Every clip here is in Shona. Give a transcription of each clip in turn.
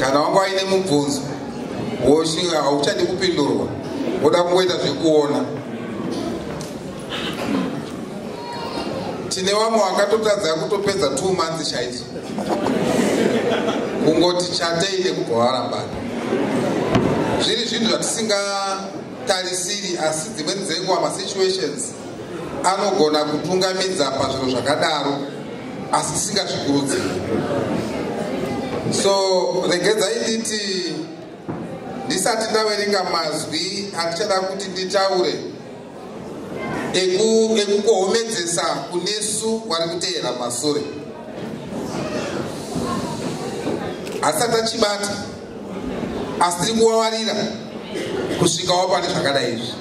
Kana wanga waine mubvunzo woshinga hauchadi kupindurwa, woda kungoita zvekuona. Tine vamwe vakatotadza kutopedza 2 months chaidzo kungoti chatei nekubva warambana. Zviri zvinhu zvatisingatarisiri, asi dzimweni dzenguva masituations anogona kutungamidza pazviro zvakadaro, asi tisingazvikurudziri. So regedzai nditi ndisati ndaverenga mazwi andichada kuti nditaure ekukohomedzesa kunesu vari kuteera masure, asati achibata, asi tiri kuwawarira kusvikawo pane zvakadai izvi.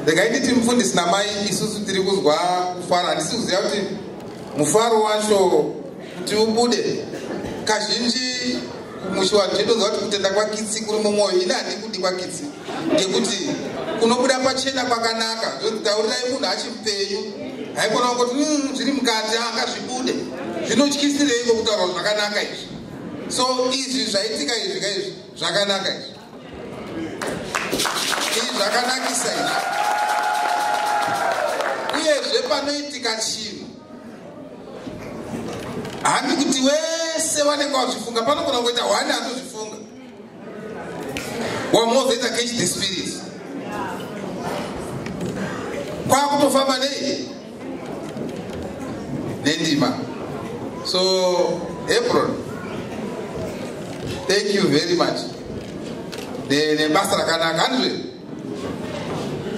Regai nditi mufundisi namai, isusu tiri kuzwa kufara. Handisi kuziva kuti mufaro wacho kuti ubude. Kazhinji mushiwanhu chetoziva kuti kutenda kwakitsi kuri mumwoyo. Ini handikudi kwakitsi ngekuti kunobuda pachena kwakanaka. Zvonzi taurirai munhu achimupenyu, haikona kungoti zviri mukati angazvibude. Zvinotyisireiko kutaura zvakanaka izvi? So izvi zvaitika izvi kaizvi zvakanaka izvi, izvi zvakanakisa izvi. Uyezve panoitika chinhu, handi kuti wese vanenge vazvifunga, panogona kungoita one anozvifunga, wamozoita catch the spirit, kwakutofamba nei nendima. So Hebron, thank you very much nebasa rakanaka, handizve?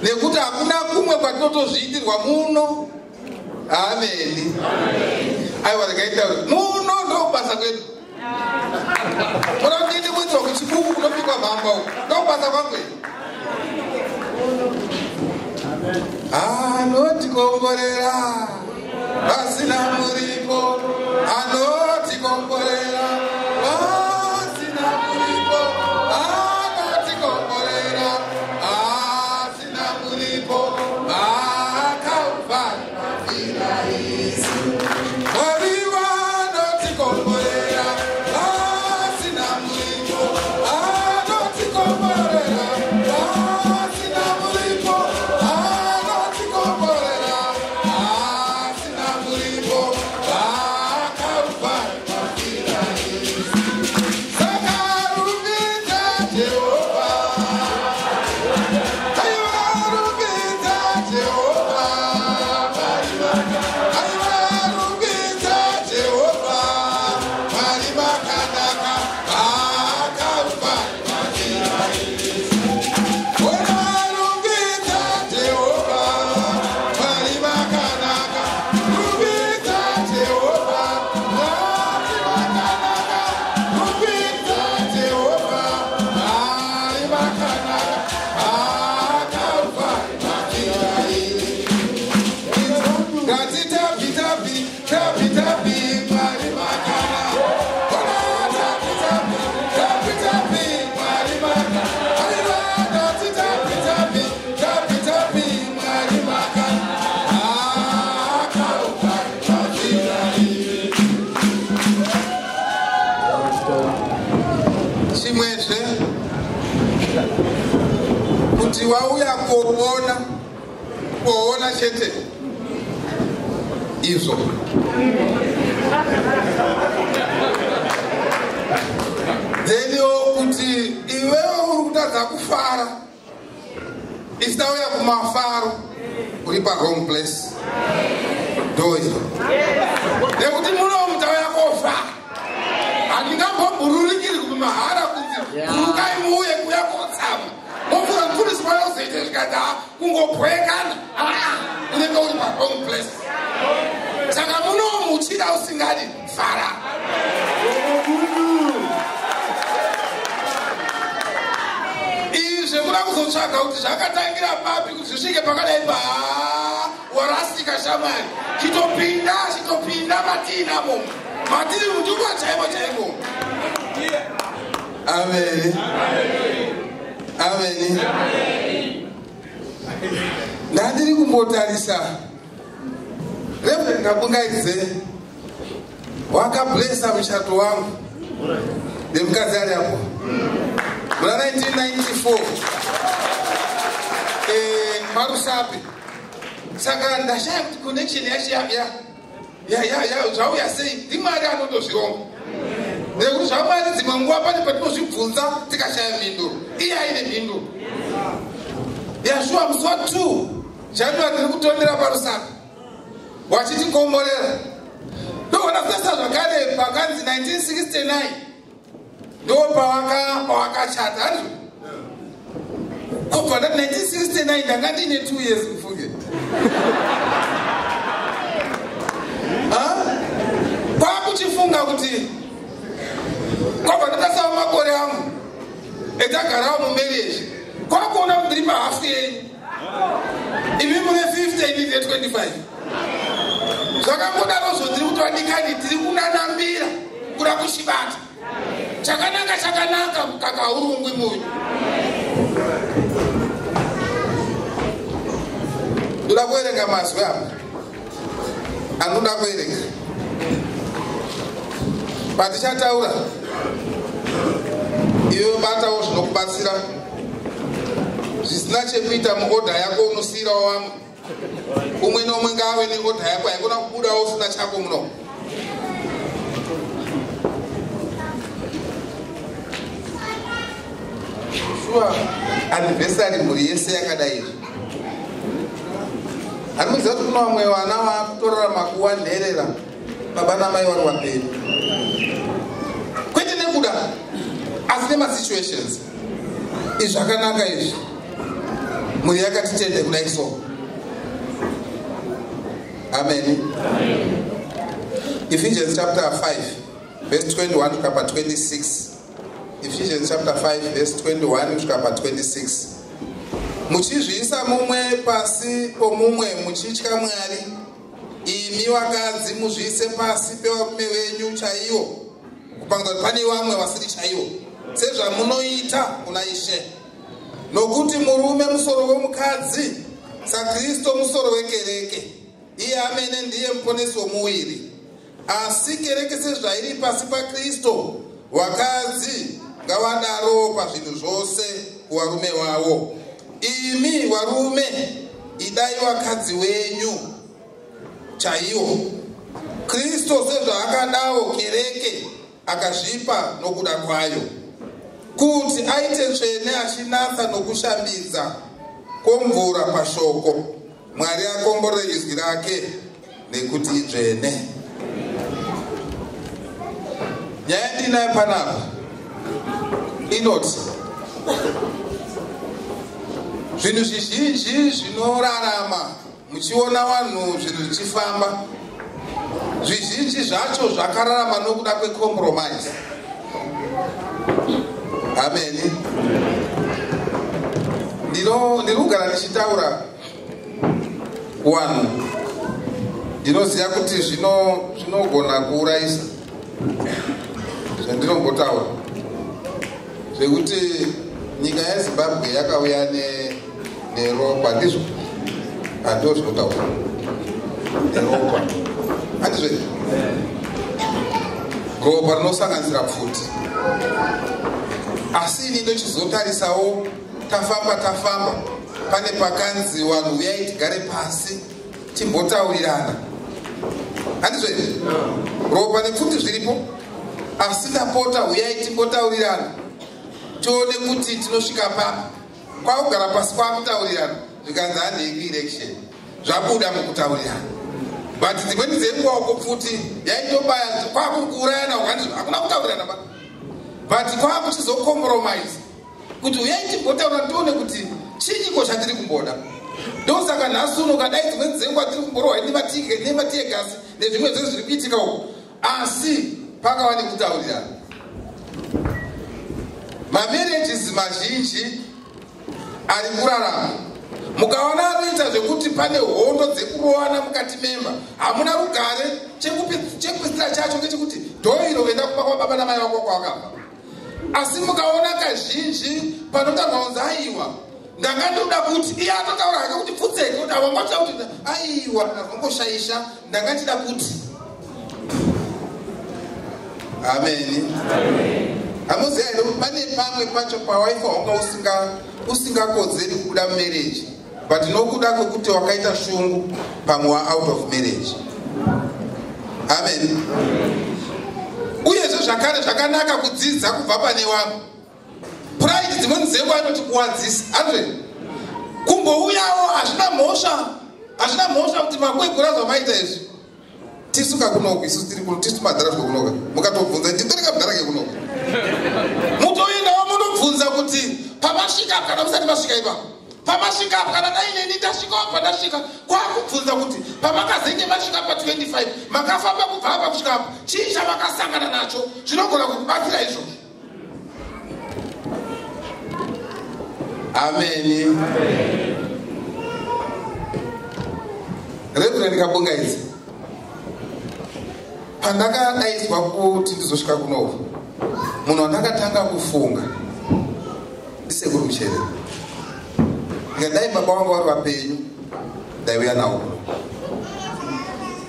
Nekuti hakuna kumwe kwatinotozviitirwa muno. Ameni. Aiwa, rekaita muno ndobasa kwedu. Toda kuti ndiende kuchibuku kunobikwa mhamba uku, ndobasa kwangu. Anotikomborera pasina muripo, anotikomborera pasina muripo, anotikomborera pasina muripo. Akaufa mafira isu. Mwari vanotikomborera pasina muripo, anotikomborera pasina muripo, anotikomborera pasina muripo. Akaufa mafira isu. Saka rumbidza Jehovha, aiwa rumbidza Jehovha, aiwa rumbidza Jehovha. Mwari makanaka, akaufa mafira isu. Ona, rumbidza Jehovha, Mwari makanaka. Rumbidza Jehovha, Mwari makanaka. Rumbidza Jehovha, Mwari makanaka. Akaufa mafira isu. Ngati tapi tapi tapi tapi, Mwari makanaka. Ona, tapi tapi tapi tapi, Mwari makanaka. Aiwa, ngati tapi tapi tapi tapi, Mwari makanaka. Akaufa mafira isu. Chimwezve, kuti wauya kuona, kuona chete izvo, then kuti iwewe uri kutadza kufara, isitauya kumafaro, uri pawrong place. Ndoizvo, nekuti munomu tauya kofa. Handingambobhururikiri kumahara kunzi burukai muuye kuya kotsama, mofunga mufundisi wayozoite zvikati kungobhoekana. Aa, unenge uri pawrong place. Saka munomu, uchida usingadi, fara. Izvi zvekuda kuzotsvaga kuti zvakatangira papi kuti zvisvike pakadai, pa warasika shamwari. Chitopinda, chitopinda matiinamo, matiri mutumwa chaimo chaimo. Ameni, ameni. Ndandiri kumbotarisa Reverend Kabungaidze, wakablesa muchato wangu. Nemukadzi ari apo muna 1994 maRusape. Saka ndashaya kuti connection yacho zvauya sei. NdiMwari anondozvironga, nekuti zvaMwari dzimwe nguva pane patinozvibvunza tikashaya mhinduro, iye aine mhinduro. Yashuwa, musi wa2 January tiri kutondera paRusape, wachitikomborera. Ndoona fesa zvakare pakanzi 1969 ndo pawakachata, handizvo? Kubva ndati 1969 ndanga ndiine 2 years, kufunge kwakuchifunga kuti kwabva ndatasawo makore angu etagarawo mumarriage, kwakuona kuti ndiri pahafu yenyu. Imi mune 50, ini ndine 25. Zvakangodarozvo, ndiri kuti vadikani, tiri kunanambira kuda kuchibata chakanaka. Chakanaka mukaka haurungwi munyu. Ndoda kuverenga mazwi apa anoda kuverenga patichataura. Iwe batawo zvinokubatsira, zvisina chekuita muorder yako unosiyirawo vamwe. Umwe neumwe ngaave neorder yako, haikona kubudawo usina chako muno. Shuwa, anniversary mhuri yese yakadai izvi. Handimuziva kuti kuna vamwe vana vakutorarama kuwa nherera, baba namai vari vapenyu, kwete nekuda asi nemasituations. Izvi zvakanaka izvi, mhuri yakatitende kudai so. Amen. Ephesians chapter 5 verse 21 kusvika pa26. Ephesians chapter 5 verse 21 kusvika pa26. Muchizviisa mumwe pasi pomumwe muchitya Mwari. Imi vakadzi, muzviise pasi pevarume venyu chaivo, kupangidza kuti pane vamwe vasiri chaivo, sezvamunoita kuna Ishe. Nokuti murume musoro womukadzi, saKristu musoro wekereke, iye amene ndiye muponesi womuviri. Asi kereke sezvairi pasi paKristu, vakadzi ngavadaro pazvinhu zvose kuvarume vavo. Imi varume, idai vakadzi wenyu chaivo, Kristu sezvaakadawo kereke akazvipa nokuda kwayo, kuti aite tsvene, achinatsa nokushambidza kwomvura pashoko. Mwari akomborere izwi rake nekuti idzvene. Nyaya ndinayo panapa inoti zvinhu zvizhinji zvinorarama, muchiona vanhu zvinhu zvichifamba, zvizhinji zvacho zvakararama nokuda kwecompromise. Ameni. Ndiri kugara ndichitaura kuvanhu, ndinoziva kuti zvinogona kuurayisa zvandinombotaura, zvekuti nyika yeZimbabwe yakauya neropa. Ndizvo hando zvinotaura neropa, handizvo? Ropa rinosanganisira pfuti. Asi ini ndochizotarisawo, tafamba tafamba, pane pakanzi vanhu uyai tigare pasi timbotaurirana, handizvo? Ropa nepfuti zviripo, asi ndapota uyai timbotaurirana, tione kuti tinosvika papi. Kwakugara pasi, kwakutaurirana, zvikanzi handei kuelection. Zvabuda mukutaurirana, but dzimweni dzenguva uko pfuti yaitobaya, kwakukuurayana, hakuna kutaurirana ba, but kwakuchizocompromise kuti uyai timbotaura, tione kuti chinyiko chatiri kumboda. Ndosaka nhasi uno kadai dzimweni dzenguva tiri kumborohwa nemateargas nezvimwe zvese zviri kuitika uko, asi pakava nekutaurirana. Mamarriages mazhinji ari kurarama, mukaona anoita zvekuti pane hondo dzekurowana mukati memba, hamuna rugare. Chekupedzisira chacho ngechekuti dhoiro enda kumba kwababa namai vako kwawakabva. Asi mukaona kazhinji panotaurwa kunzi aiwa, ndanga ndoda kuti, iye atotaura hake kuti pfutseke, kuti awangotida kuti aiwa, ndazongoshaisha, ndanga ndida kuti. Ameni. Hamuziva here kuti pane pamwe pacho pawaifa wanga usingakodzeri kubuda mumarriage, but nokuda kwekuti wakaita shungu pamwe wa out of marriage. Amen. Uyezve zvakare zvakanaka kudzidza kubva pane wamwe. Pride dzimweni dzenguva inoti kuwadzisa. Andre, kumbouyawo hazvina mhosva. Hazvina mhosva kuti makwegura zvamaita izvi. Tisuka kunoku, isusu tiri kuno, tisu madhara kunoka. Mukatobvunza, nditoreka mudhara kekunoka. Mutoendawo munobvunza kuti pamasvika kana musati masvika ipapo. Pamasvika kana dai neni ndasvikawo pandasvika, kwakubvunza kuti pamakazenge masvika pa25 makafamba kubva apa kusvika apa, chii chamakasangana nacho zvinogona kukubatsira izvozvo. Ameni. Reverend Kabungaidze, pandakadaidzwa kuti ndizosvika kunoku, munhu wandakatanga kufunga ndisekuru Mucherere. Ndikadai baba vangu vari vapenyu, ndaiuya navo kuno.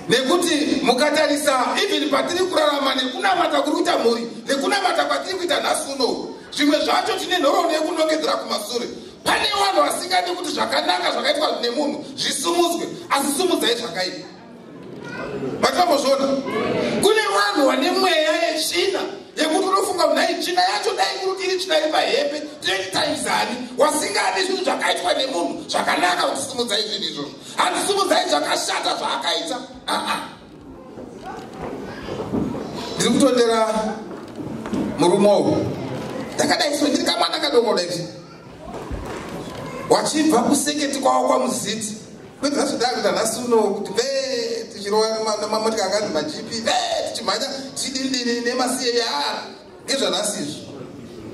Nekuti mukatarisa even patiri kurarama nekunamata kuri kuita mhuri nekunamata kwatiri kuita nhasi unowu, zvimwe zvacho tine nhoroondo yekunongedzera kumasure. Pane vanhu vasingadi kuti zvakanaka zvakaitwa nemunhu zvisumudzwe, asi sumudzai zvakaipa. Matikambozviona? Kune vanhu vane mweya yetsvina yekuti unofunga kuti nhai tsvina yacho dai kuri kuti iri tsvina iri pahembe tinoitaizani, wasingadi zvinhu zvakaitwa nemunhu zvakanaka kuti sumudzai zvinhu izvozvo, handisumudzai zvakashata zvaakaita. Ndiri kutondera murume uyu, ndakadai so ndiri kamwana kadoko dai wachibva kuseketi kwavo kwaMuziti. Kwedza zvidakuita nhasi uno kuti ve tichirova nemamotika akanzi majipi, ve tichimhanya tichidini nemasiyeya ngezvanhasi izvi.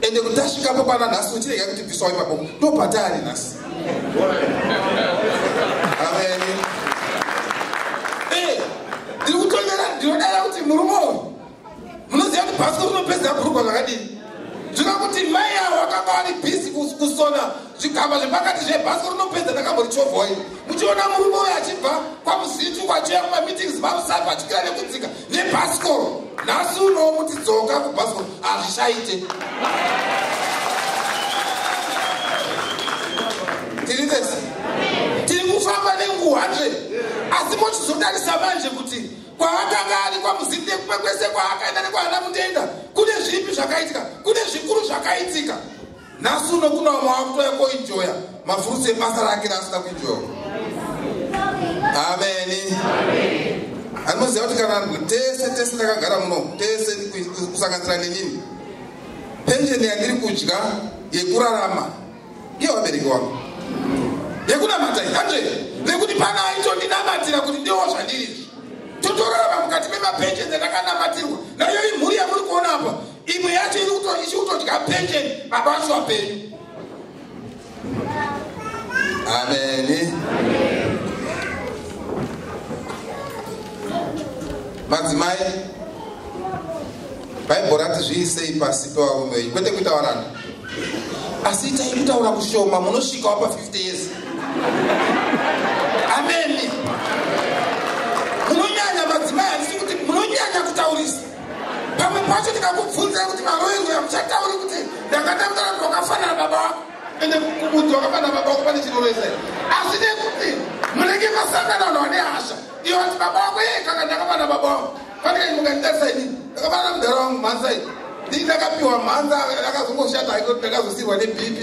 Ende kuti tasvikapo pana nhasi uchirega kuti bviswa ipapo, ndopatari nhasi. Ameni. Ndiri kutondera, ndinodara kuti murume uyu munoziva kuti bhasikoro rinopedza bhurugwa zvakadini. Zvino kuti mai avo vakanga vari bhizi kusona zvigamba zvepakati zvebhasikoro rinopedza ndakamborichobvoi. Muchiona murume uyu achibva kwaMuzitu kwachiuya kumameetings mamusapo achikwira nekudzika nebhasikoro. Nhasi unowo mutidzoka kubhasikoro hazvichaite. Tiri tese tiri kufamba nenguva 100, asi mochizotarisa manje kuti kwaakanga ari kwaMuziti nekumwe kwese kwaakaenda nekwaana Mutenda kune zvipi zvakaitika, kune zvikuru zvakaitika. Nhasi uno kuna vamwe vakutoya koinjoya mafurutsi ebasa rake raasina kuinjoya. Ameni. Anoziva kuti kana tese tese takagara muno tese kusanganisira nenini, pensheni yandiri kudya yekurarama iye vabereki wangu yekunamata handre, nekuti pana aitondinamatira kuti ndiwo zvandiri izvi. Totorarama mukati memapensheni atakanamatирwa nayo. Imhuri yamuri kuona apa, imwe yacho ichi kutodya pensheni baba vacho vapenyu. Ameni. Madzimai, Bhaibheri rati zviisei pasi pevarume venyu, kwete kuita varanda, asi itai kutaura kushoma munosvikawo pa50 years. Ameni. Munonyanya madzimai, handisi kuti munonyanya kutaurisa. Pamwe pacho tikakubvunzai kuti maroirwe, hamuchatauri kuti ndakatambura kuti wakafanana baba wako. Ende kubudzi wakafanana baba wako pane chinoresa, asi nekuti munenge masangana vanhu vane hasha iyo vati baba wako ye kaka ndakafanana baba wangu. Fanike mukanditarisa inini ndakafanana mudhara wangu mhanza iyi, ndii ndakapiwa mhanza akazongoshata haiko, ndakazosirwa neBP.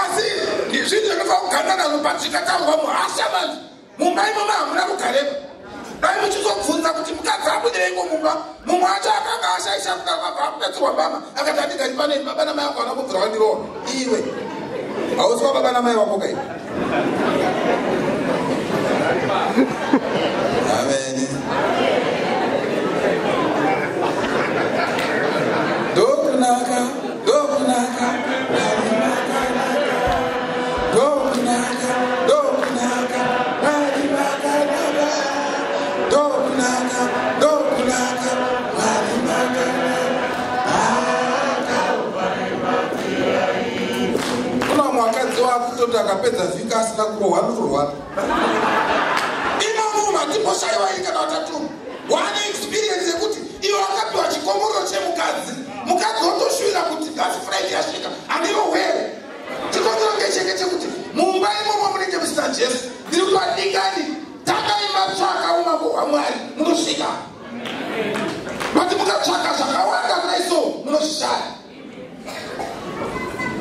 Asi zvinhu zvinofanira kuganda nazvo pazvikataurwa muhasha manje mumba imomo hamuna kugarema. Dai muchizobvunza kuti mukadzi abudireiko mumba, mumwe wacho akanga ashaisha kudaro abva akupedzerwa mbama akati handigari panei, baba namai vangu vana kubvira vandirowa. Iwe hausi wababa namai vako kai. Ameni. Ndokunaka, ndokunaka, ndokunaka, ndokunaka, Mwari makanaka, ndokunaka, ndokunaka, Mwari makanaka. Kuna vamwe vakadzi vakutoti akapedza vhiki asina kurohwa anotorwara imomo. muno hatimboshaiwa iri kana vatatu. Wane experience yekuti iwe wakapiwa chikomborero chemukadzi, mukadzi wotoshuvira kuti nhasi Friday yasvika handirohwere. Chikonzero ngecheke chekuti mumba imomo munenge musina Jesu. Ndiri kuadikani, tangai matsvaka umambo hwaMwari munosvika. But mukatsvaka zvakawanda kudai so munozvishaya.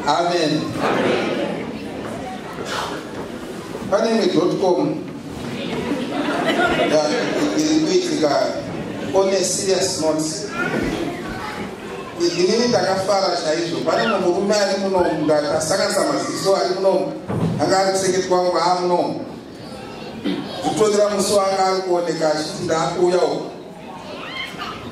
Amen. Pane imwe .com iri kuitika on a serious note. Inini ndakafara chaizvo. Pane mumwe murume ari munomu, ndakasanganisa maziso ari munomu, anga ari kuseketi kwangu aamunomu. Kutonera musi wanga ari kuoneka achiti ndaakuuya uku,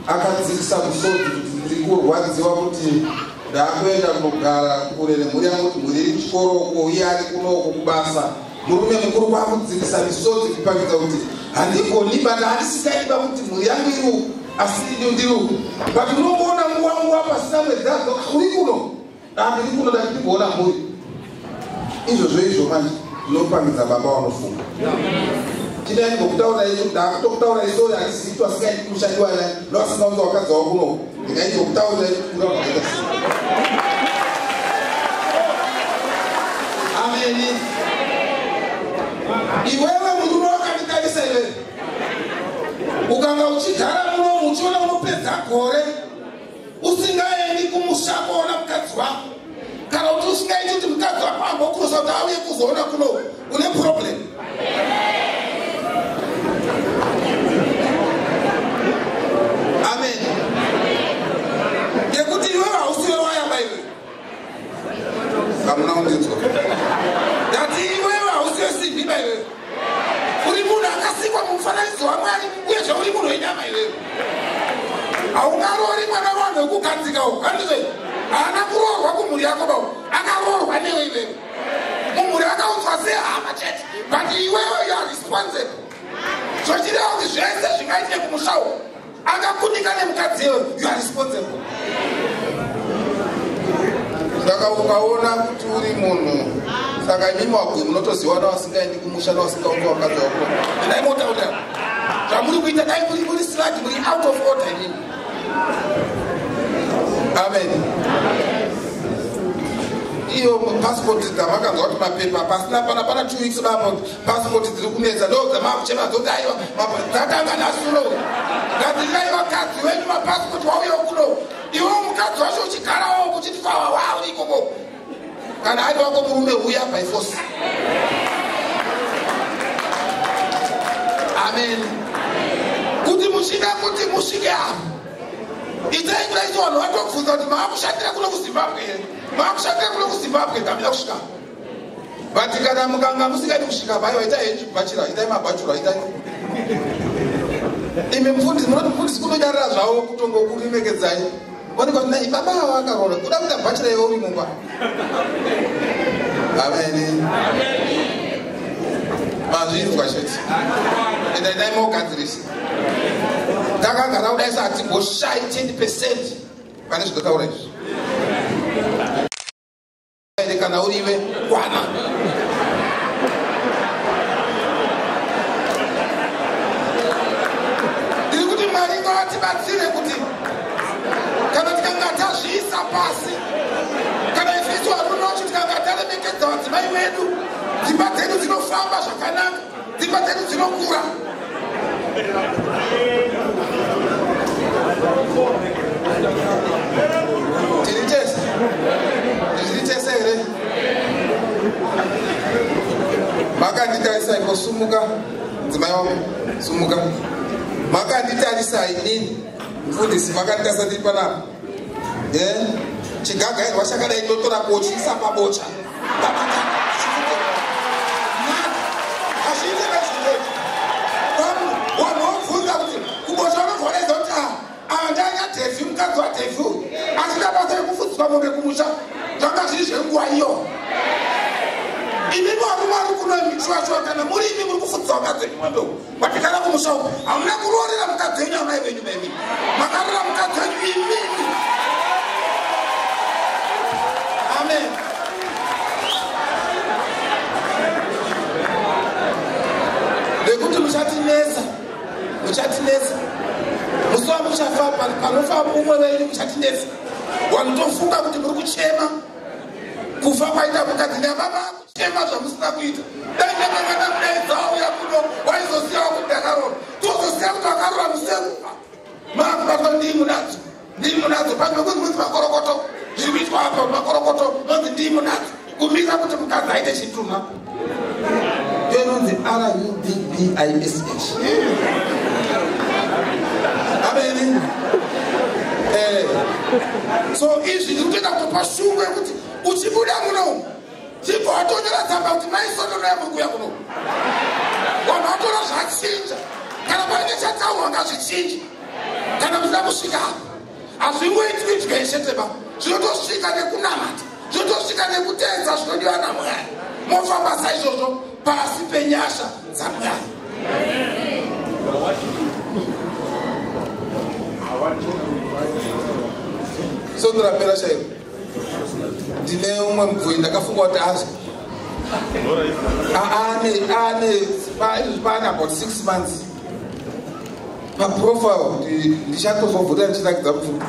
akadzikisa musodzi kuti ndiri kurwadziwa kuti ndaakuenda kunogara kure nemhuri yangu, kuti mhuri iri kuchikoro uko uye ari kunoko kubasa. Murume mukuru kwakudzikisa misodzi kupangidza kuti handigoni bata, handisingadiba kuti mhuri yangu iri uku asi ini ndiri uku. But unongoona nguva pasina mwedzi adzoka, uri kuno, ndiri kuno, ndati ndimboona mhuri. Izvozvo izvo manje zvinopangidza baba vanofunga. Chinaindokutaura icho, ndakutokutaura isori handizivi kuti vasingaendi kumushandiwa nani novasingaunza wakadzi wavo kuno. Ndingaindokutaurira icho kura vakaita sei. Ameni. Iwewe murume wakanditarisa iwewe, ukanga uchigara munomu uchiona unopedza gore usingaendi kumusha kuona mukadzi wako, kana kuti usingaiti kuti mukadzi wako ambokurusa kuti auye kuzoona kuno, une problem. Amen. Ngekuti iwewe hausiwe wayamba iwe. Hamuna kundinzwa. Ndati iwewe hausiwe simbi ba iwewe. Uri munhu akasikwa mumufananidzo waMwari, uyezve uri munhu wenyama iwewe. Haungaroori mwana wavanhu wekugadzika uku, handizvo? Haana kuroorwa kumhuri yako baba, akaroorwa newe iwewe. Mumhuri akaudzwa sehama chete, but iwewe you are responsible. Zvochireva kuti zvese zvingaitike kumusha uku, akakunika nemukadzi iwewe, you are responsible. Saka ukaona kuti uri munhu, saka imimi wagwe munotoziva navasingaendi kumusha navasingaunzi wakadzi wako. Endai motaurira zvamuri kuita, dai muri sludge, muri out of order imimi. Amen. Iyo passport dzamakanzwa kuti mapepa pasina pana 2 weeks baba, passport dziri kunetsa, ndo dzamakuchema dzoti aiwa dzatanga nhasi uno. Ngadzirai vakadzi venyu mapassport wauya kuno. Iwe mukadzi wacho uchigarawo kuchiti kwawa wauri ikoko. Kana ari wako murume uya by force. Amen. Kuti muchida kuti musvike apo, itai kudai so vanhu vatobvunza kuti maakushandira kuno kuZimbabwe here? Maakushandira kuno kuZimbabwe, ndamida kusvika. But kana mukanga musingadi kusvika paiwa, itai henyu bachira, itai mabachura, itai. Imi mufundisi, munoti mufundisi kunonyarara zvavo kutongokuremekedzai. Onekwa kuti nai baba ava vakaroora, kuda kuita bachira iwe uri mumba. Amen. Mazvinzwa chete. Endai dai mogadzirisa. Takagara kudai so hatimboshai 10% pane zvinotaura izvi. Kana uriwe kwana. Ndiri kuti Mwari ngavatibatsire kuti kana tikanga tazviisa pasi, kana isusu varume vacho tikanga taremekedza vadzimai vedu, dzimba dzedu dzinofamba zvakanaka, dzimba dzedu dzinokura. Tiri tese? Tiri tese here? Makanditarisa ikosumuka, mudzimai wangu, sumuka. Makanditarisa inini, mufundisi, makanditarisa ndiri panapa. Chigagairwa chakadai ndotora kochiisa pabocha. Hazviite nezvinoita. Vanhu vobvunza kuti kubocha vanobva kuti ava ndanya Dhevi, mukadzi waDhevi uyu asina basa rekufudziswa mombe kumusha, zvanga zviri zvenguva iyo. Imi varume vari kuno shuwa kana muri imi muri kufudzisa vakadzi venyu mombe uku, vatikana kumusha uku, hamuna kuroorera mukadzi wenyu amai venyu memi, makarora mukadzi wenyu imimi. Amen. Nekuti muchatinetsa. muchafa panofa umwe venyu muchatinetsa. Wanotofunga kuti muri kuchema kufa kwaita mukadzi nababa kuchema zvamusina kuita. Dai ndakanga ndamudaidza auya kuno waizozivawo kuti ndakarora. Tozoziva kuti wakarora musekufa. Makubatwa ndii munadzo. Ndii munadzo pamwe kunzi munzi makorokoto. Zviri kuitwa apa makorokoto nonzi ndii munadzo. Kumira kuti mukadzi aite chitunha. Inonzi RUBBISH. Ameni. So izvi ndiri kutoita kutopa shungu yekuti uchibuda muno chibva watonyora tsamba kuti maisotono yamuri kuuya kuno. Vanhu vatora zvachinja. Kana paine chataurwa ngazvichinje. Kana musina kusvika apa. Hazvingoitwi zveshe teba. Zvinotosvika nekunamata. Zvinotosvika nekuteedza zvinodiwa naMwari. Mofamba saizvozvo pasi penyasha dzaMwari. Sondo rapera chairo ndine umwe mubvunzi ndakafunga kuti azwa ane pane about 6 months paprofile ndichatozovhota ndichirakidza mubvunzi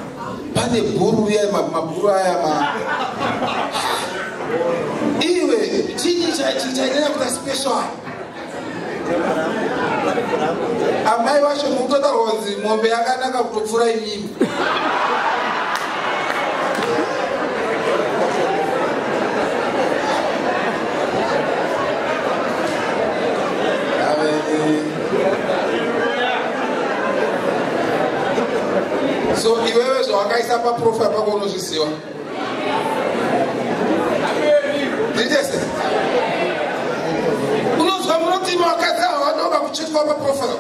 pane bhuru iya mabhuru aya ma iwe chinyi chainyanya kuita special. Amai vacho mukutotaurwa kunzi mombe yakanaka kutopfuura imimi. So iwewe zvawakaisa paprofile pako unozviziva. Nditese. Unozwa munoti vakadzi ava vanova kuchitwa paprofile.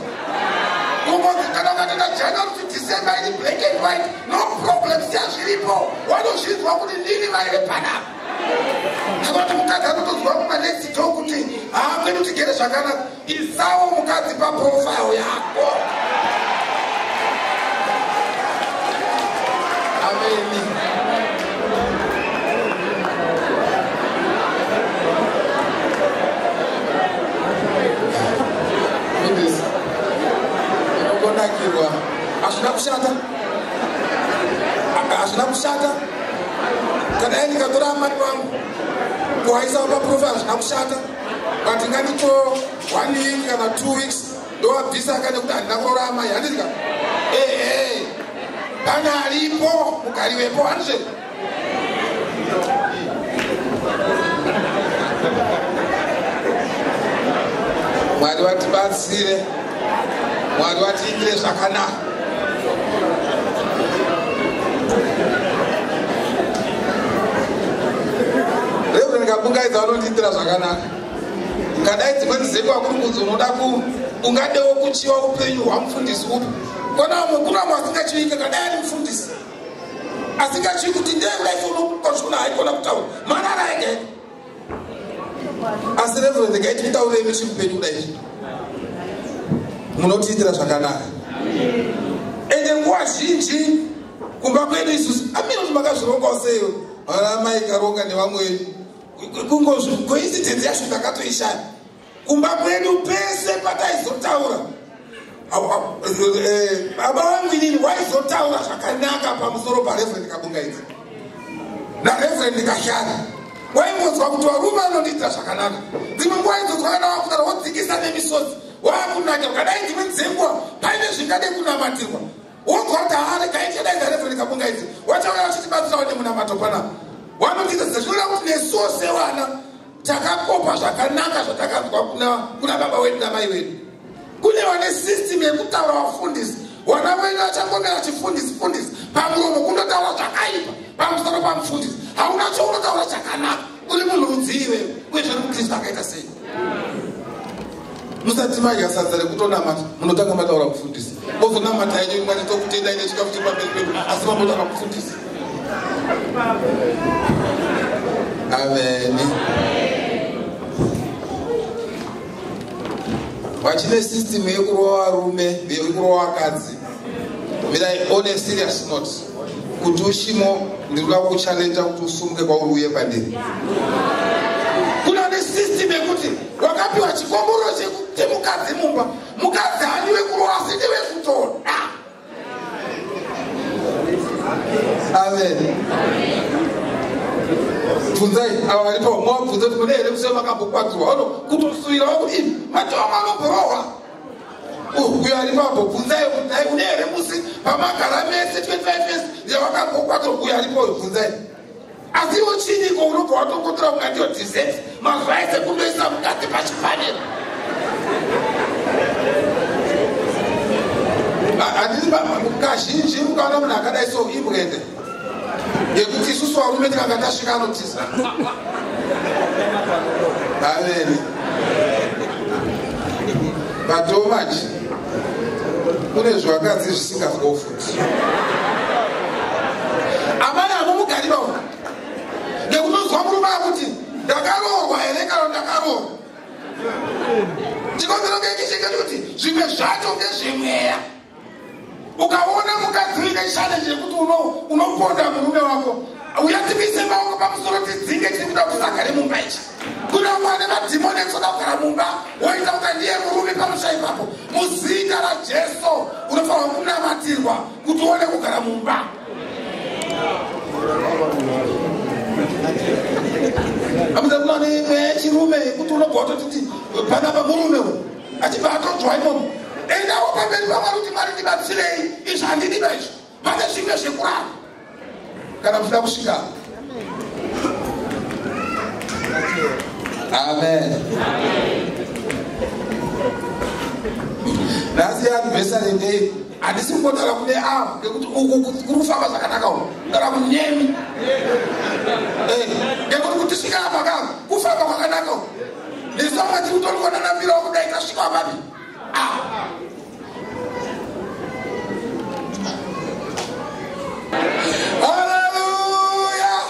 Kungonzi kana ukatoita January to December iri black and white, no problem, siya zviripo. Vanozvinzwa kuti ndini vaive panapa. Saka kuti mukadzi anotozwa mumanext door kuti haa kwedu tigere zvakanaka. Isawo mukadzi paprofile yako. Ameni. Mufundisi, unongonakirwa. Hazvina kushata. Hazvina kushata. Kana dai ndikatora amai vangu kuvaisa paprofile hazvina kushata. But ngandito 1 week kana 2 weeks ndovabvisa ka nekuti handina kuroora amai handiti ka? Ehe. Pane aripo mugari wepo handizve? Mwari vatibatsire. Mwari vatiitire zvakanaka. Reverend Kabungaidza vanondiitira zvakanaka. Ngadai dzimweni dzenguva kuri kunzi unoda ungadewo kuchiwa upenyu hwamufundisi upi. Kona vamwe kuna vamwe asingachiwike kadai ari mufundisi. Asingachiwi kuti ndeye kudai unokona haikona kutaura. Marara ega ega. Asi Reverend ngaiti kutaurei muchiri mupenyu kudai izvi. Munotiitira zvakanaka. Ende nguva zhinji kumba kwedu isusu amene kuti makazvirongawo sei vana mai karonga nevamwe venyu. Kungozvi coincidence yacho ndakatoishaya. Kumba kwedu pese pataizotaura baba vangu inini waizotaura zvakanaka pamusoro paReverend Kabungaidza naReverend Kahyana. Waingonzwa kuti varume vanondiitira zvakanaka. Dzimwe nguva idzozwa kana wakutaura wodzikisa nemisodzi wakunaka. Kadai dzimwe dzenguva paine zvingade kunamatirwa wonzwa kuti haare kaichadaidza Reverend Kabungaidza wachauya vachitibatsirawo nemunamato panapa. Vanotiita zvinoreva kuti nesuwo sevana takakopa zvakanaka zvatakanzwa kuna baba wedu namai vedu. Kune vane system yekutaura vafundisi. Vana venyu vachangomera chifundisi fundisi pamuromo kundotaura zvakaipa pamusoro pamufundisi. Hauna chaunotaura chakanaka. Uri munhu rudzii iwewe? Uyezve uri mukristu akaita sei? Musati madya sadza rekutonamata munotanga mataura mufundisi. Mozonamata yenyu Mwari tokutendai nechikafu chiri pamberi pedu asi mambotaura mufundisi. Ameni. Vachine system yekurova varume yekurova vakadzi. Mirai on a serious note kuti ushimo ndiri kuda kukuchallenja kuti usumuke kwauri uye pandiri. Kuna nesystem yekuti wakapiwa chikomborero chemukadzi mumba. Mukadzi haadiwe kurova asi ndiwe kutoda. Amen. Bvunzai ava varipo, mavabvunza kuti mune here musi wamakambokwadzirwa ono kutosuvirawo kuti imi matoma anomborohwa. Uyo aripo ambobvunzai kuti dai une here musi pamagara mese 25 years yawakambokwadzirwa, uyo aripo bvunzai. Asi iwo chinyiko unobva watokotora kunga ndiyo dessert mazuva ese kundoisa mukadzi pachipanera. Handiti kazhinji mukaona munhu akadai so ibwende yekuti isusu varume tikanga tasvika anotiza. Amen. But manje kune zvakadzi zvisingazwawo futi. Amai hamumugari vaona ngekunozwa murume akuti ndakaroorwa here kana ndakaroorwa. Chikonzero ngechechekuti kuti zvimwe zvacho ngezvemweya. Ukaona mukadzi uine challenge yekuti unoponda murume wako, uya timise maoko pamusoro tidzinge tiri kuda kuti usagare mumba ichi. Kuna umwe ane madhimoni ekusoda kugara mumba, woita kuti ndiye murume pamusha ipapo. Muzita raJesu unofanirwa kunamatirwa kuti uone kugara mumba. Amudza kuna mweya yechirume yekuti unobva watotiti panapa murume uyu achibva atodzwa imomo. Endawo pamberi paMwari kuti Mwari ndibatsirei, izvi handidiba izvi. Pane zvimwe zvekurapa kana muchida kusvika. Amen. Nhasi anniversary day, handisi kungotaura kune avo ngekuti uku kuri kufamba zvakanaka uku, kutaura kunyemi ngekuti kuti svika apa ka kufamba kwakanaka uku. Nesu vamwe tiri kutorikuonanamirawo kudai tasvika papi. Hallelujah.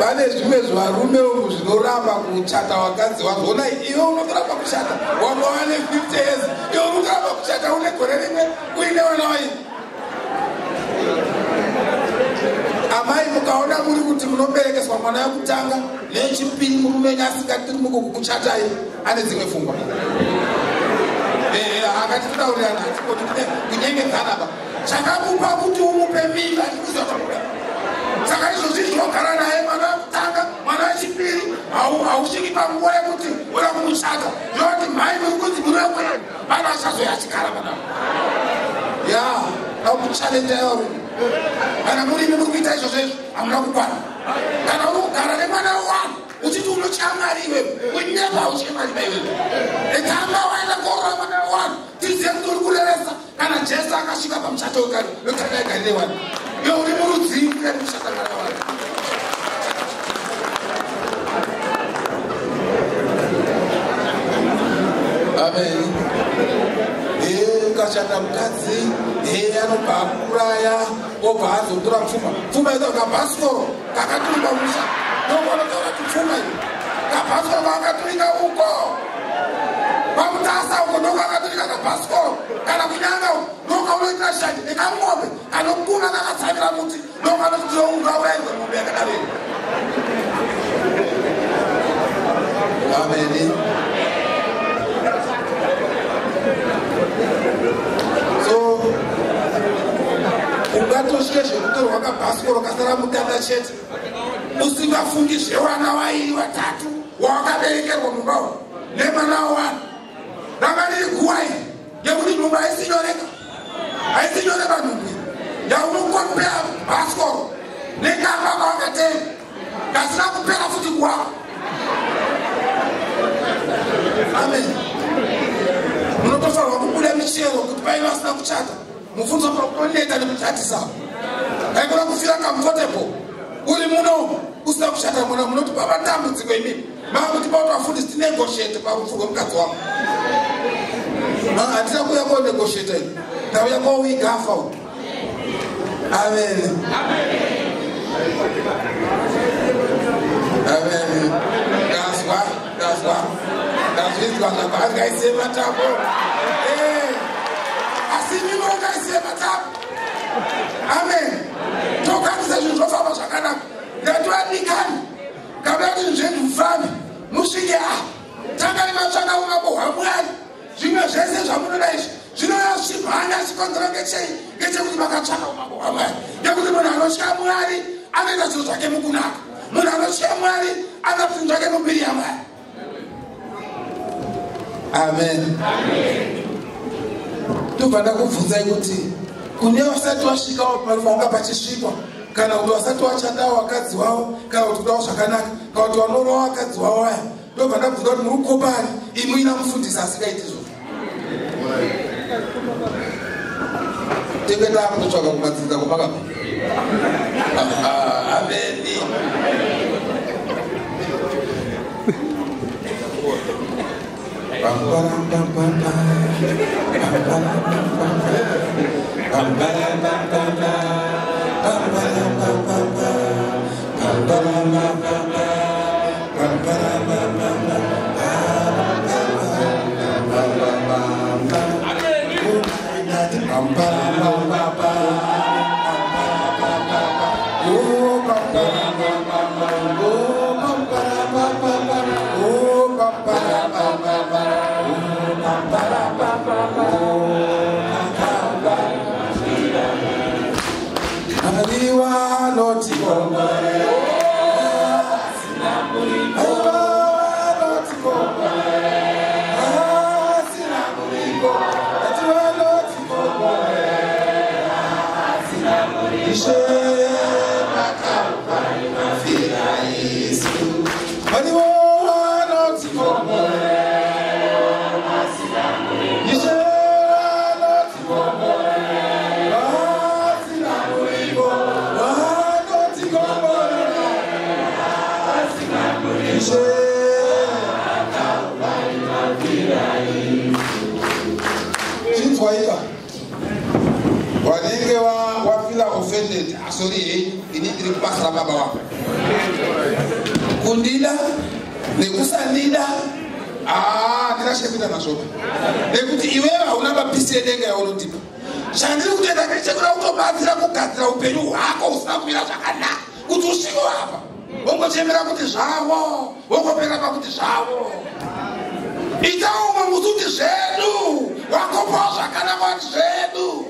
Pane zvimwe zvarume umu zvinoramba kuchata vakadzi vazvo. Ona iwe unotoramba kuchata wanga wane 50 years, iwe unotoramba kuchata une gore rimwe uine vana vaini. Amai mukaona muri kuti munoberekeswa mwana wekutanga nechipiri murume enyu asingatiri mukukuchatai ane dzimwe pfungwa. Akati totaurirana hatikoti kunyengedzana ba. Chakamupa kuti umupe mimba ndikuziva zvakuda. Saka izvozvi zvinogara naye mwana wekutanga mwana wechipiri hausviki panguva yekuti uda kumuchata. Zvinoti mhai muri kunzi muri wekwenyu vana vachazoya achigara panapa. Ya ndakuchalenja varume. Kana murimi muri kuita izvozvo izvo hamuna kukwana. Kana uri kugara nemwana wewanhu uchiti unotya Mwari iwewe, unyepa uchitya Mwari iwewe. Tanga waenda koorora mwana wewanhu tizive kuti uri kurevesa. Kana Jesu akasvika pamuchato wekana yeGalile wani, iwe uri murudzii kuri kuchata mwana wewanhu? Amen. Ukachata mukadzi anobva akuraya obva azotora pfuma. Pfuma ito kabhasikoro kakaturika musha ndokunotaura kuti pfuma iyo kabhasikoro kaakaturika uko pamutasa uko ndokwakaturika kabhasikoro kana kunyanga uko ndokaunoitira shanje nekamombe kanokuna kakatsamira muti ndokanoti ungaurayirwe mombe yakadaro. Amen. So ungatosvike zvekutorwa kabhasikoro kasara mutanda chete usingafungi zvevana vairi vatatu wawakaberekerwa mumba umu nemwana wawana. Ranga riri guwa iri ngekuti nhumbu haisi nyoreka, haisi nyore panhumbu yaunokompea bhasikoro nekamba kawakatenga kasina kupera futi kuwako. Amen. Munotofanirwa kubuda michero kuti paine vasina kuchata mubvunzo pakuneta nekuchatisa. Haikona kufira comfortable uri muno usina kuchata mwana munoti pamatambudziko imimi makuti pauti vafundisi tinegotiate parufu rwemukadzi wako. Hatina kuuya konegotiate ini, ndauya kowigafa uyu. Amen. Amen. Ndazwa, ndazwa, ndazvinzwa zvakwangaise matambo. Asi mimi ungaise matambo. Amen. Tokwanisa zvinhu zvofamba zvakanaka. Ndatoadikani kabla kuti zvinhu zvifambe musvike tangai matsvaka umambo hwaMwari. Zvimwe zvese zvamunoda izvi zvinouya zvichimhanya. Chikonzero ngechei? Ngechekuti makatsvaka umambo hwaMwari. Nekuti munhu anotya Mwari anoita zvinhu zvake mukunaka. Munhu anotya Mwari anoita zvinhu zvake mumbiri yaMwari. Amen. Ndobva ndakubvunzai kuti kune vasati vasvikawo panga pachisvikwa, kana kuti vasati vachadawo vakadzi vavo, kana kuti kudawo zvakanaka, kana kuti vanorova vakadzi vavo vaya, ndobva ndabvunza kuti muri kukopani imwi ina mufundisi asingaiti izvozvo. Tenge taakutotsvaka kumadzinza kwamakabva. Ameni. Wanenge wafila offended, sorry, ini ndiri kubasa rababa wako. Kundida nekusandida, ndinashekuita nazvo. Nekuti iwewe hauna mapisi edenga yaunondipa. Chandiri kutoita ndechekuda kutobatsira kugadzira upenyu hwako usina kumira zvakanaka kuti usvike apa. Wongochemera kuti zvavo, wongopera pakuti zvavo. Ita umwe musi kuti zvedu, wakopawo zvakanaka kuti zvedu.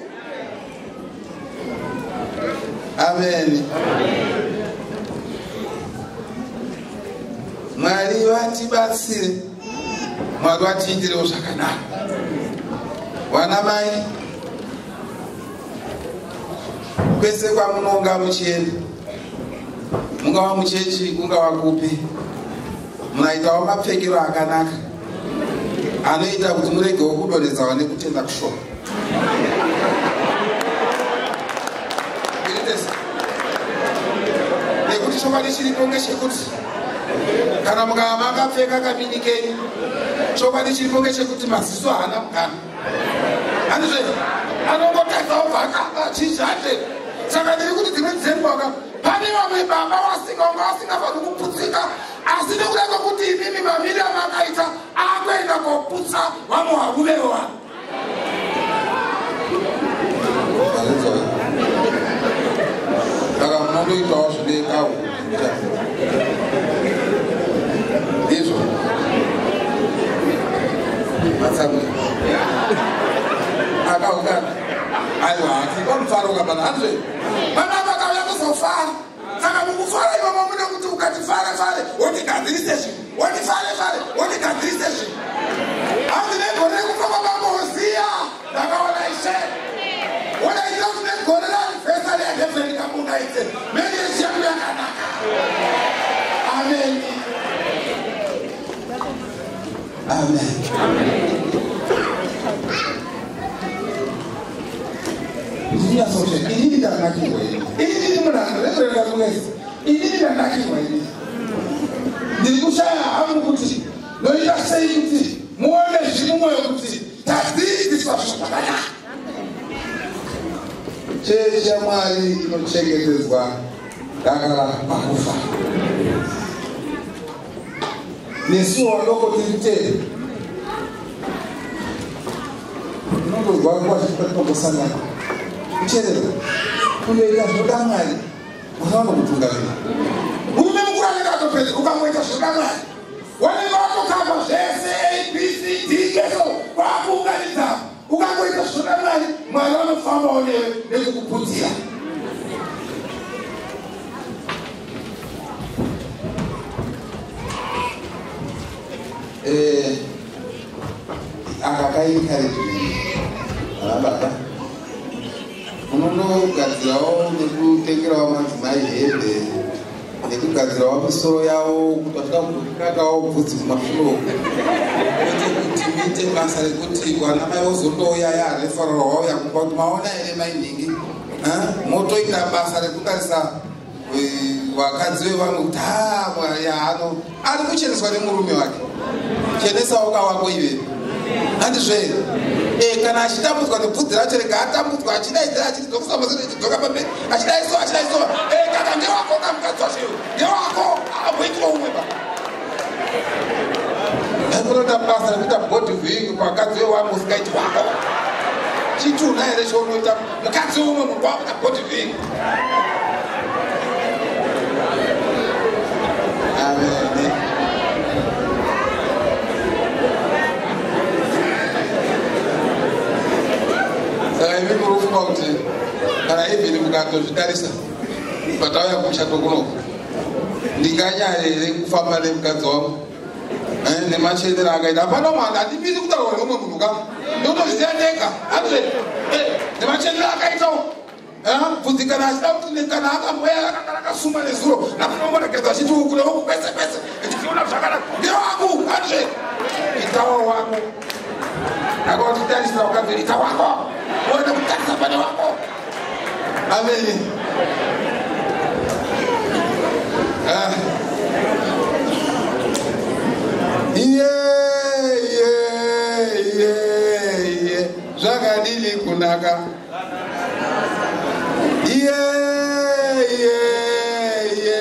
Amen. Mwari vatibatsire, Mwari vatiitirewo zvakanaka. Vana mai, kwese kwamunonga muchienda, mungava muchechi, kungava kupi, munaitawo mapfekero akanaka anoita kuti muregewo kudonhedzawa nekutenda kushoma. Nekuti chokwadi chiripo ngechekuti kana mukava makapfeka kamini kenyu, chokwadi chiripo ngechekuti maziso haana mukana. Handizvo? Anongotarisa obva akachizhande. Saka ndiri kuti dzimweni dzenguva pane vamwe baba vasingaunga vasingafaniri kuputsika, asi nekuda kwekuti imimi mamiri amakaita akuenda koputsa vamwe varume vanhu. Saka munondoitawo zvinekawo ndizvo matsamwira akaungana. Aiwa, pamufaro kapana handizvo? Vana vakauya kuzofara. Saka mukufara imomo mune kuti ukati fare fare wotigadzirise zvinhu, woti fare fare wotigadzirise zvinhu. Hanzi negore rekufa kwabambo Hosiya ndakaona Ishe. Wodaitira kuti negore raanivhesari yaReverend Kabungaidze marriage yangu yakanaka. Amen. Amen. Inini ndanakirwa ini. Inini munhu Reverend Kabungaidze. Inini ndanakirwa ini. Ndiri kushaya hangu kuti ndoita sei kuti muone zviri mumwoyo kuti tadzidziswa zvakanaka. Chechi yaMwari inochengetedzwa dakara pakufa. Nesuwo vadoko tiri kutenda. Unondozwa nguva zhinji patinombosangana. Kucherera, kundoita zvinoda Mwari, Mwari vanokutungamira. Murume mukuru anenge atopedza, ukangoita zvinoda Mwari, wanenge watokava zvese A, B, C, D, E, kwakuunganidza. Ukangoita zvinoda Mwari, Mwari kufambawo newe nekukupudzira. Aka kaencouragement ana baba munondogadzirawo nekutengerawo madzimai hembe nekugadzirawo misoro yavo kuti vachida kuzokatawo bvudzi kumashure uku, kwete kuti muite basa rekuti vana mai vozondouya yarefararo wauya kumba kuti maona here mai nhingi, motoita basa rekutarisa vakadzi vevamwe kuti ano ari kucheneswa nemurume wake. Chenesawo kawako ive handizvo here? Kana achitambudzwa nebvudzi racho rega atambudzwa, achidaidzira achidzoka achidzoka pamberi, achidaiso achidaiso, kana ndewako ka mukadzi wacho iwe ndewako, amboitwa umwe ba. Haikunoita basa rekuita body viewing pakadzi wevamwe usingaiti wako. Chitunha here chaunoita mukadzi weumwe munhu wakuita body viewing? Amen. Saka imi muri kufunga kuti kana even mukatozvitarisa patauya kumuchato kunoku, ndinganyare here kufamba nemukadzi wangu nemachenero akaita? Hapana mwana, handimiri kutaurwa neumwe munhu ka, ndinotozviziva ndega. Handizve nemachenero akaitawo bvudzi kana achida kuti kana akamboya akanga rakasuma nezuro nakunomboregedza achiti uku neuku kwese kwese ndichiona zvakanaka, ndewangu. Handizve itawo wako akatitarisira ukadzi ita wako uone kutarisa pane wako. Amen. Iye iye iye iye zvakadini kunaka. Iye iye iye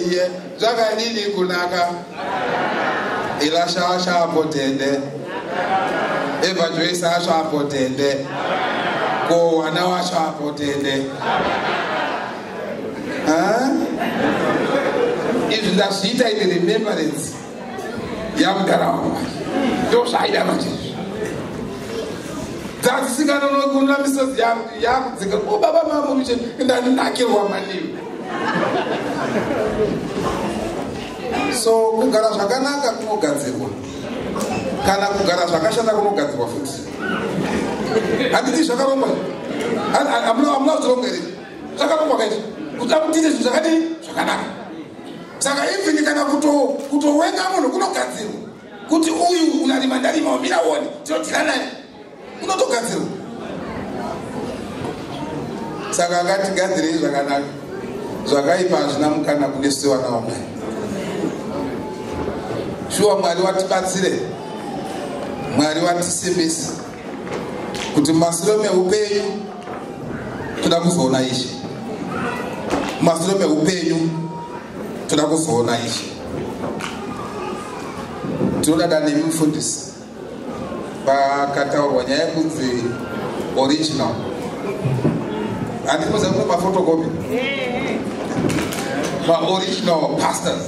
iye zvakadini kunaka. Elisha ashapo tende, Eva Joyce ashapo tende, ko wana washapo tende. Izvi ndazviita in remembrance yamudhara wangu manje, ndozvaida manje izvi. Dzadzisinganonokununa misodzi yakudzika o baba mamuruche ndanakirwa maniwe. So kugara zvakanaka kunogadzirwa, kana kugara zvakashata kunogadzirwa futi. Handiti zvakarongwa? Hamuna kuzvironga here? Zvakarongwa kaizvi kuti akutiite zvinhu zvakadii zvakanaka. Saka even kana kutowenga munhu kunogadzirwa kuti uyu unarima ndarima wamira uone tinodira naye, kunotogadzirwa. Saka ngatigadzirei zvakanaka, zvakaipa hazvina mukana kune sevana vaMwari. Shuwa Mwari watibatsire, Mwari watisimbise kuti mumashure meupenyu toda kuzoona Ishe. Mumashure meupenyu toda kuzoona Ishe. Tinodada nemi mufundisi. Pakataurwa nyaya yekunzi original, handinoziva kune maphotocopy maoriginal pastors.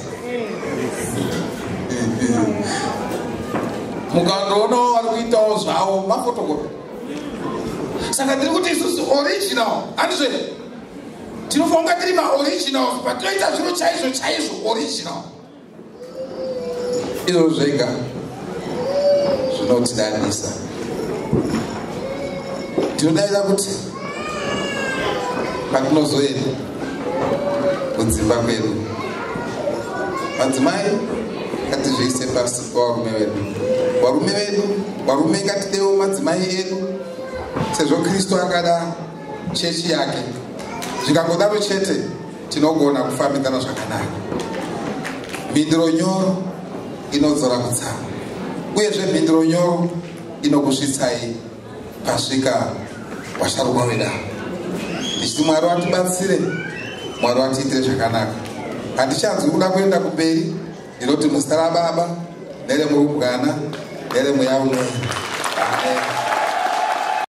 Mukandoonawo vari kuitawo zvavo maphotocopy. Saka tiri kuti isusu original, handizvo? Tinofanira kunge tiri maoriginals patinoita zviro chaizvo chaizvo original. Izvo zvega zvinotidanisa. Tinodaira kuti patinozoenda kudzimba kwedu, madzimai ngatizviise pasi pavarume vedu, varume vedu, varume ngatidewo madzimai edu sezvo Kristu akada chechi yake. Zvikangodaro chete tinogona kufambidzana zvakanaka. Mhinduro nyoro inodzora kutsamwa, uyezve mhinduro nyoro inokusvitsai pasvika vasharukwa vedu. Ndichiti Mwari watibatsire, Mwari watiitire zvakanaka. Handichanzwi kuda kuenda kumberi, ndinoti muzita raBaba neremurumbwana neremweya unoera. Amen.